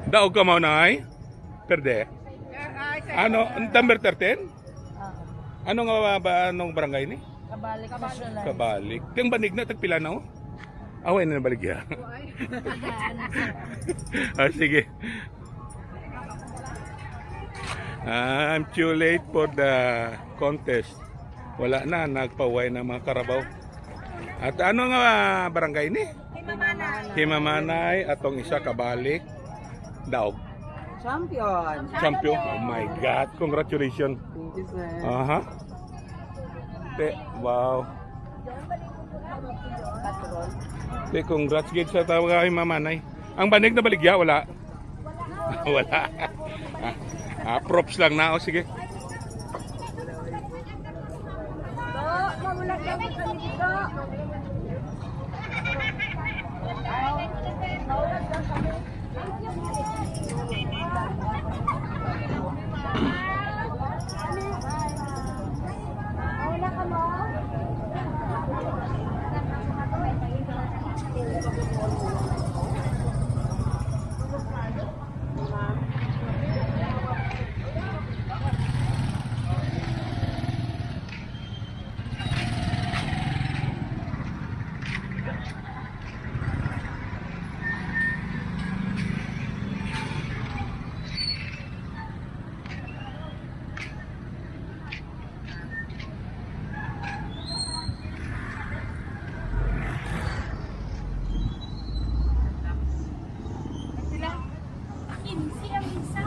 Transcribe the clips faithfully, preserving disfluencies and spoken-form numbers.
Daog ka, Maunay? Perde? Ano, number thirteen? Ano nga ba, anong barangay ni? Kabalik. Kabalik. Kabalik. Ang banig na, tagpila na, oh. Away na nabaligya. Ah, sige. I'm too late for the contest. Wala na, nagpauwi na mga karabaw. At ano nga barangay ni? Himamanay. Himamanay, atong isa kabalik. Daog. Champion. Champion. Oh my God. Congratulations. Thank you, sir. Aha. Te, wow. Te, congrats gid sa tawag kay Mama Nay. Ang banig na baligya, wala. Wala. Ah, ah, props lang na. O, sige. Sila, quince ang isa.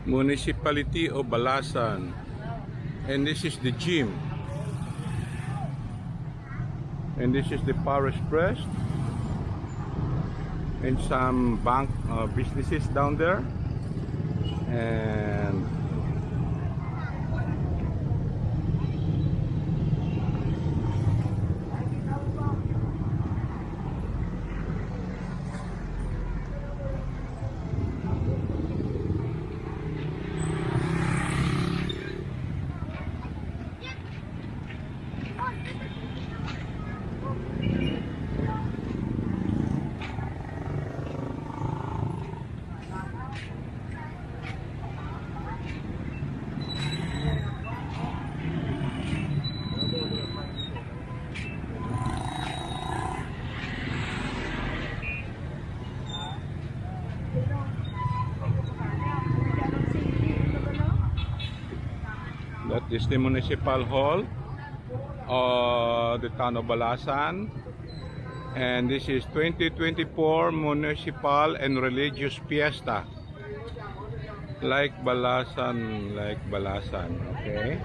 Municipality of Balasan. And this is the gym. And this is the Parish Priest. And some bank, uh, businesses down there. And That is the municipal hall of the town of Balasan. And this is twenty twenty-four Municipal and Religious Fiesta. Like Balasan, like Balasan. Okay.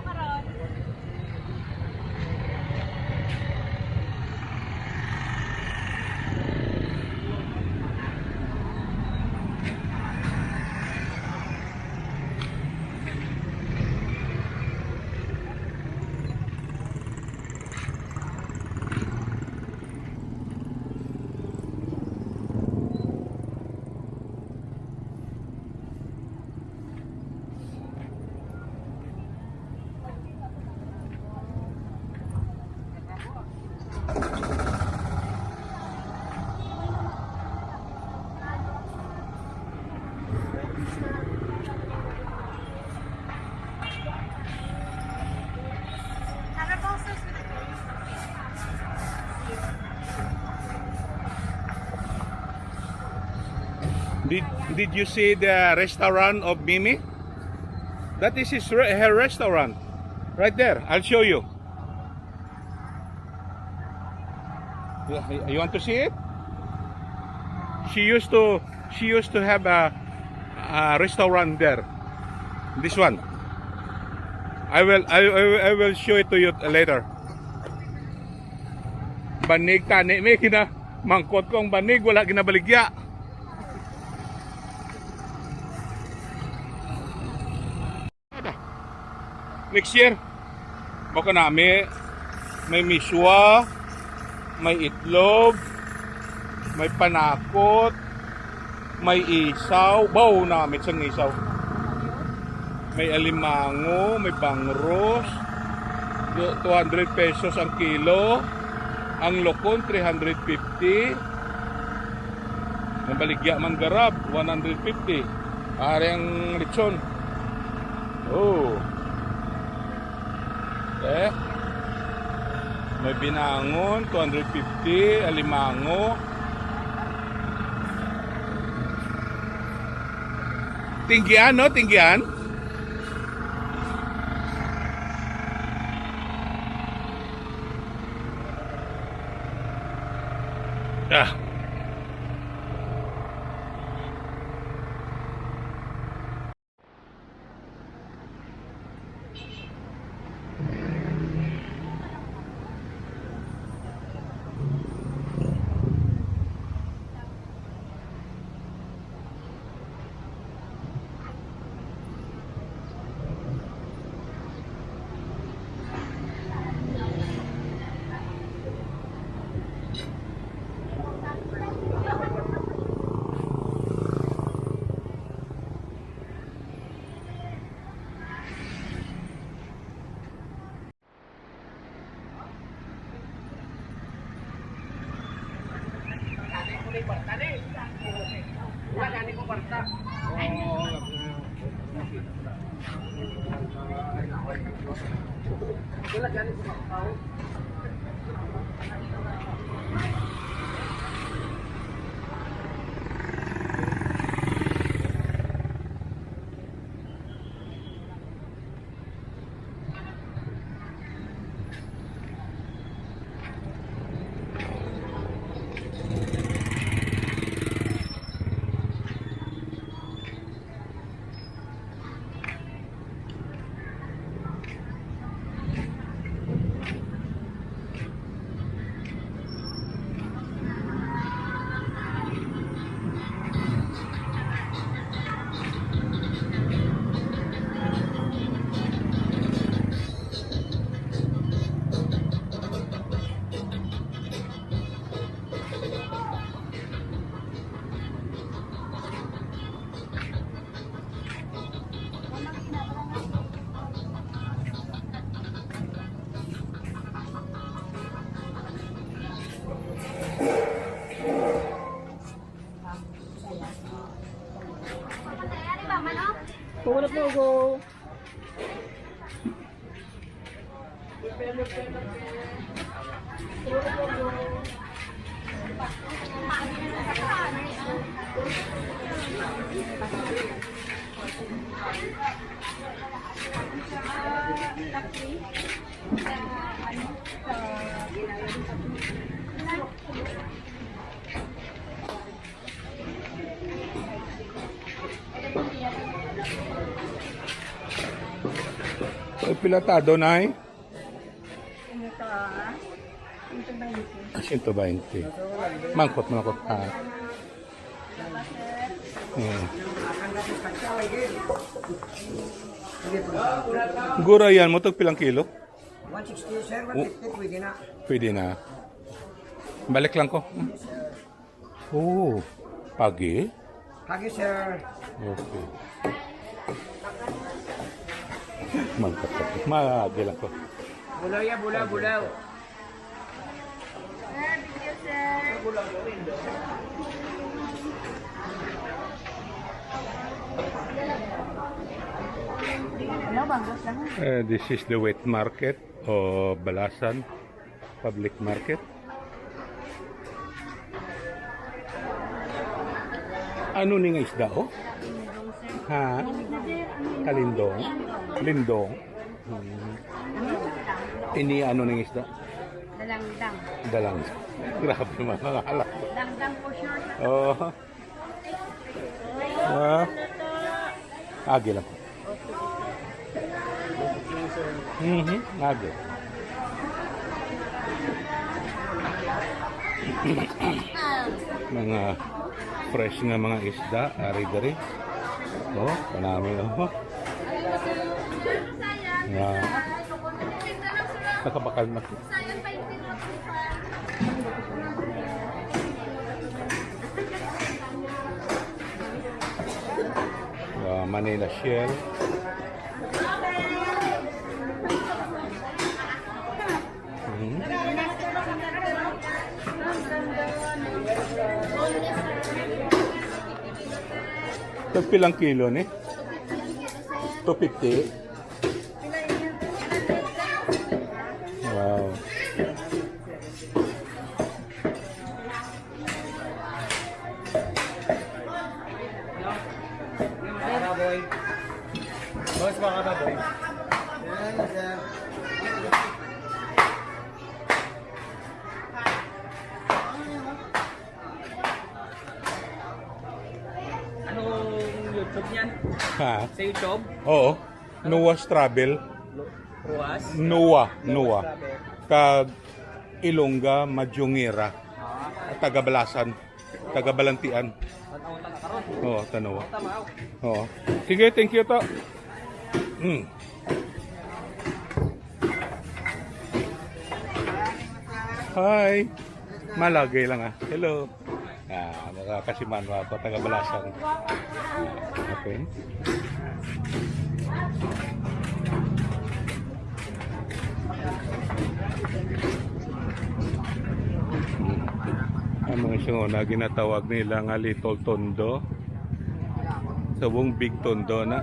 Did, did you see the restaurant of Mimi? That is his re-, her restaurant. Right there. I'll show you. Yeah, you want to see it? She used to, she used to have a, a restaurant there. This one. I will, I, I, I will show it to you later. Banig tani, may gina-, mangkot ko ang banig, wala ginabaligya. Next year, mao kana, may, may miswa, may itlog, may panakot, may isaw. Baw, namit sang isaw. May alimango, may bangros. Do-, two hundred pesos ang kilo. Ang lokon, three hundred fifty. Ang baligya man garab, one hundred fifty. Ari ang lechon. Oh. Eh? May binangon, two hundred fifty, alimango. Tinggian, no? Tinggian. Ah. Wala po, go. Ay, pilatado na eh. Ano to, ah? Siyento baynte. Ah, siyento baynte. Mangkot, mangkot, ah. Mm. Gurayan mo, tag pilang kilo? One sixty, sir. One fifty, pwede na. Pwede na. Balik lang ko. Oh, pagi? Pagi, sir. Okay. Mangkot, mangkot. Magi lang ko. Bulaw ya, bulaw, bulaw. Eh, this is the wet market o Balasan Public Market. Ano ni nga isda, oh? Ha? Kalindong? Lindong? Hmm. Ini ano ni nga isda? Dalangdang. Dalang. Grabe, mga alam. Langdang po, sure. Oh. Ah. Agi lang. Mhm, agi. Mga fresh nga mga isda, ari diri. Oh, kanami, oh. Nga. Nakabakal na. Ah, Manila shell. Mhm. Tagpilang kilo ni? Two fifty. Wow. Mga kababoy. Boss, mga kababoy. Yan, sir. Anong YouTube niyan? Ha? Sa YouTube? Oo. Noah's Travel. Ruas? Noah, Noah. Kag Ilongga Majungera. Ah. Taga Balasan. Taga Balantian. Tanaw ta na karon. Oo, tanaw. Tama. Oo. Sige, thank you to. Hmm. Hi. Malagay lang, ah. Hello. Ah, mga kasimanwa ko, taga Balasan. Okay. Ang mga singona, ginatawag nila nga Little Tondo. Subong Big Tondo na.